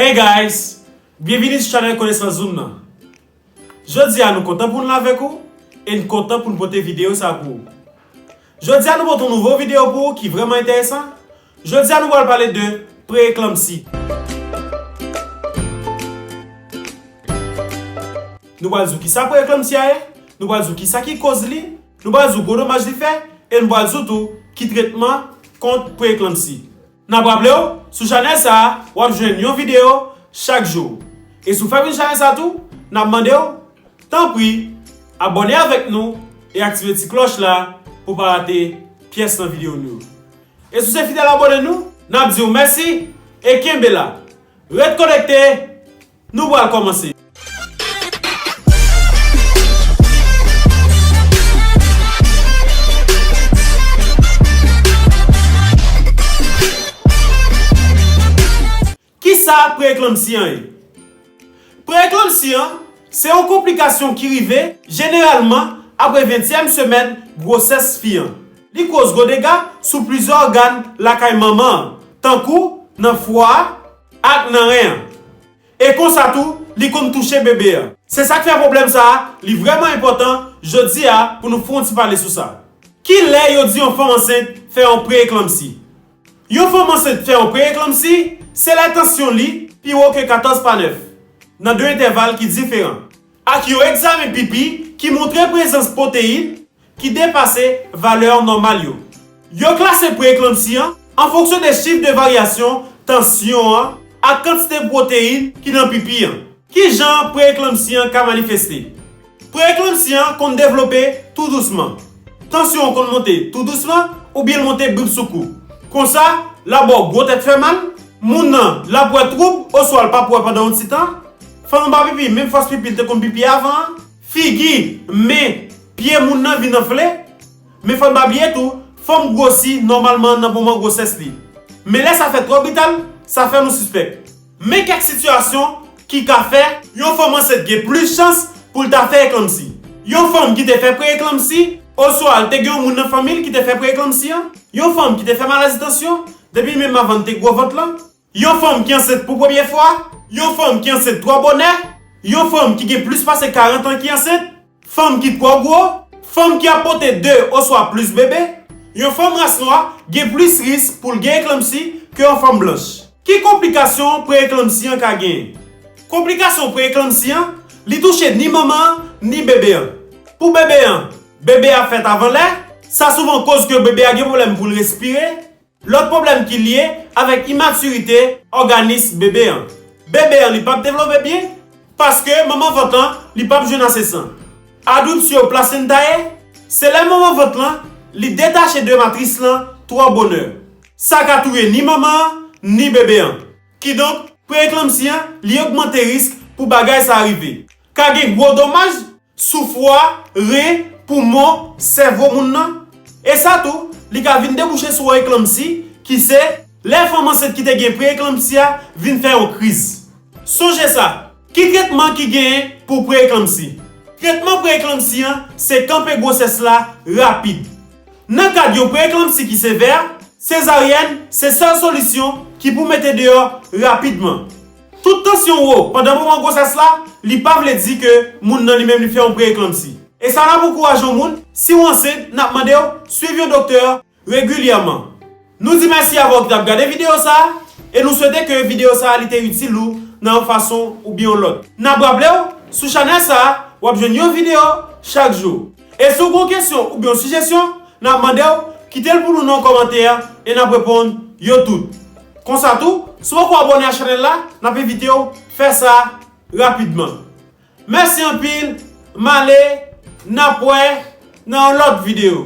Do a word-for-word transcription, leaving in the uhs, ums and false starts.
Hey guys, byenvini sou chanèl Konesans Zoom nan. Jodi a nou kontan pou n la avèk ou e n kontan pou n pote videyo sa pou ou. Jodi a nou pote yon nouvo videyo pou ou ki vrèman enteresan. Jodi a nou pral pale de pre-eklanpsi. Nou pral di w kisa pre-eklanpsi a ye, nou pral di w kisa ki koz li, nou pral di w gwo domaj li fè, e nou pral di w tou ki tretman kont pre-eklanpsi. N ap raple w, sou chanèl sa a, w ap jwenn yon videyo chak jou. E si w fèk vin chanèl sa a tou, n ap mande w, tanpri, abòne avèk nou e aktive ti klòch la pou w pa rate pyès nan videyo nou yo. E si w se fidèl abòne nou, n ap di w mèsi e kenbe la. Ret konekte, nou pral kòmanse. Kisa pre-eklanpsi an ye? Pre-eklanpsi an se yon konplikasyon ki rive jeneralman apre ventyèm semèn gwosès fi an. Li koz gwo dega sou plizyè ògàn lakay manman an, tankou nan fwa a ak nan ren an. E konsa tou, li konn touche bebe an. Se sa k fè pwoblèm sa a, li vrèman enpòtan jodi a pou nou fè yon ti pale sou sa. Ki lè yo di yon fanm ansent fè yon pre-eklanpsi? Yon fanm ansent fè yon pre-eklanpsi, se lè tansyon li pi wo ke katòz pa nèf, nan de entèval ki diferan, ak yon egzamen pipi ki montre prezans pwoteyin ki depase valè nòmal yo. Yo klase pre-eklanpsi an an fonksyon de chif de varyasyon tansyon an ak kantite pwoteyin ki nan pipi an. Ki jan pre-eklanpsi an ka manifeste? Pre-eklanpsi an konn devlope tou dousman. Tansyon an konn monte tou dousman oubyen l monte bripsoukou. Konsa, l ap ba w gwo tèt fè mal, moun nan l ap wè twoub oswa l p ap wè pandan yon ti tan. Fanm nan pa pipi menm fòs pipi l te konn pipi avan an. Figi, men, pye moun nan vin anfle. Men fò n pa bliye tou, fanm gwosi nòmalman nan moman gwosès li. Men lè sa fèt twò brital, sa fè nou sispèk. Men kèk sitiyasyon ki ka fè yon fanm ansent gen plis chans pou l ta fè eklanpsi. Yon fanm ki te fè pre-eklanpsi, oswa l te gen yon moun nan fanmi l ki te fè pre-eklanpsi an, yon fanm ki te fè maladi tansyon, depi menm avan l te gwo vant lan, yon fanm ki ansent pou premye fwa, yon fanm ki ansent twò bonè, yon fanm ki gen plis pase karant an ki ansent, fanm ki twò gwo, fanm ki ap pote de oswa plis bebe, yon fanm ras nwa gen plis risk pou l gen eklanpsi ke yon fanm blanch. Ki konplikasyon pre-eklanpsi an ka genyen? Konplikasyon pre-eklanpsi an, li touche ni manman an, ni bebe an. Pou bebe an, bebe a fèt avan lè, sa souvan koz ke bebe a gen pwoblèm pou l respire, lòt pwoblèm ki lye avèk imatirite òganis bebe an. Bebe an li p ap devlope byen, paske manman vant lan li p ap jwenn ase san. Adwipsyon plasentae, se lè manman vant lan li detache de matris lan twò bonè. Sa ka touye ni manman an, ni bebe an. Kidonk, pre-eklanpsi an, li ogmante risk pou bagay sa rive. Ka gen gwo domaj sou fwa, ren, poumon, sèvo moun nan. E sa tou, li ka vin debouche sou yon eklanpsi, ki se lè fanm ansent ki te gen pre-eklanpsi a vin fè yon kriz. Sonje sa, ki tretman ki genyen pou pre-eklanpsi? Tretman pre-eklanpsi an se kanpe gwosès la rapid. Nan kad yon pre-eklanpsi ki sevè, sezaryèn se sèl solisyon ki pou mete deyò rapidman. Tout tansyon wo pandan moman gwosès la, li pa vle di ke moun nan li menm li fè yon pre-eklanpsi. E sa n ap ankouraje yon moun, si w ansent, n ap mande w swiv yon doktè regilyèman. Nou di mèsi avè w ki t ap gade videyo sa a, e nou swete ke videyo sa a li te itil ou nan yon fason oubyen yon lòt. N ap raple w, sou chanèl sa a, w ap jwenn yon videyo chak jou. E si w gen yon kesyon oubyen yon sijesyon, n ap mande w kite l pou nou nan kòmantè a e n ap reponn yo tout. Konsa tou, si w poko abòne a chanèl la, n ap envite w fè sa rapidman. Mèsi anpil, m ale, n ap wè nan yon lòt videyo.